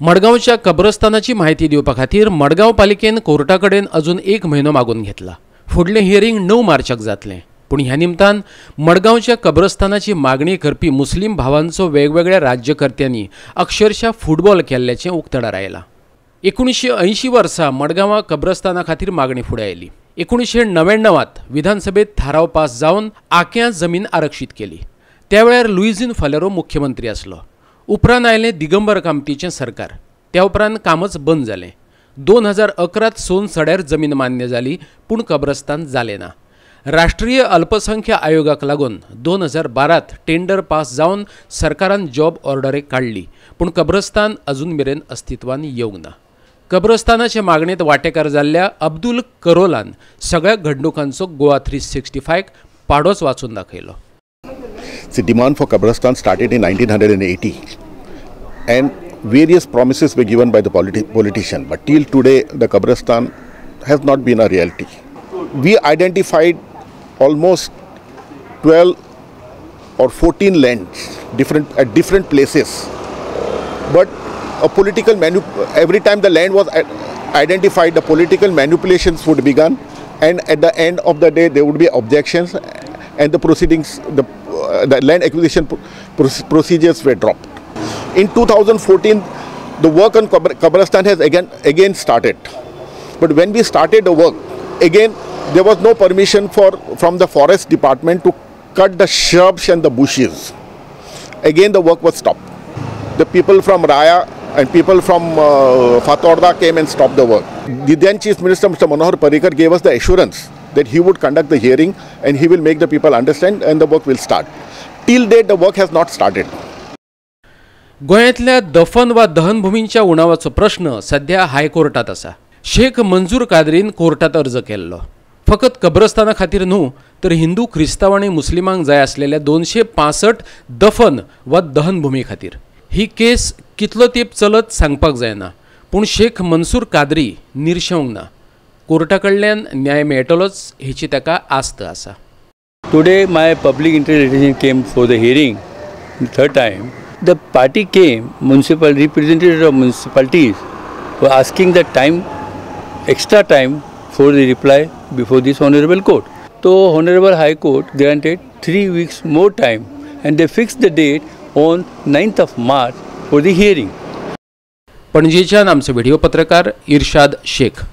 मडगांवच्या कब्रस्तानाची म्हायती दिवपा खातीर मडगांव पालिकेन कोर्टा कडेन अजून एक म्हयनो मागून घेतला. फुडलें हियरींग 9 मार्चाक जातलें. पूण ह्या निमतान मडगांवच्या कब्रस्तानाची मागणी करपी मुस्लीम भावांचो वेगवेगळ्या राज्यकर्त्यांनी अक्षरशः फुटबॉल केल्ल्याचें उक्तडार आयलां. 1980 वर्सा मडगांवा कब्रस्ताना खातीर मागणी फुडें आयली. 1999 विधानसभेत थाराव पास जावन आक्यां जमीन आरक्षीत केली. त्या वेळार लुईझिन फालेरो मुख्यमंत्री आसलो. उपरांत आयलें दिगंबर कामतीचें सरकार. त्या उपरांत कामच बंद जालें. 2011 सोन सड्यार जमीन मान्य जाली, पूण कब्रस्तान जालें ना. राष्ट्रीय अल्पसंख्य आयोगाक लागून 2012 टेंडर पास जावन सरकारान जॉब ऑर्डर काडली, पूण कब्रस्तान अजून मेरेन अस्तित्वान येवंक ना. कब्रस्तानाचे मागणेंत वांटेकार जाल्ल्या अब्दुल करोलान सगळ्या घडणुकांचो गोवा 365 पाडोच वाचून दाखयलो. The demand for Kabrastan started in 1980 and various promises were given by the politician, but till today the Kabrastan has not been a reality. We identified almost 12 or 14 lands different at different places, but a political every time the land was identified, the political manipulations would begun, and at the end of the day there would be objections and the proceedings, the land acquisition procedures were dropped. In 2014, the work on Kabrastan has again started. But when we started the work, again there was no permission from the forest department to cut the shrubs and the bushes. Again the work was stopped. The people from Raya and people from Fatorda came and stopped the work. The then Chief Minister, Mr. Manohar Parrikar, gave us the assurance that he would conduct the hearing and he will make the people understand and the work will start. Till date, the work has not started. गोंयांतल्या दफन वा दहनभूमींच्या उणावाचो प्रश्न सध्या हायकोर्टात आसा. शेख मंजूर कादरीन कोर्टात अर्ज केल्लो. फकत कब्रस्ताना खातीर न्हू तर हिंदू, क्रिस्तांव आनी मुस्लिमांक जाय आसलेल्या 265 दफन वा दहनभूमी खातीर. ही केस कितलो तेंप चलत सांगपाक जायना, पूण शेख मंसूर कादरी निर्शेवंक ना. कोर्टा कडल्यान न्याय मेळटलोच हेची ताका आस्त आसा. Today my public interest litigation came for the hearing third time. The party came, municipal representatives of municipalities were asking the time, extra time for the reply before this honorable court. So Honorable High Court granted 3 weeks more time and they fixed the date on 9th of March for the hearing. पणजेच्यान आमचे video पत्रकार इर्शाद शेख.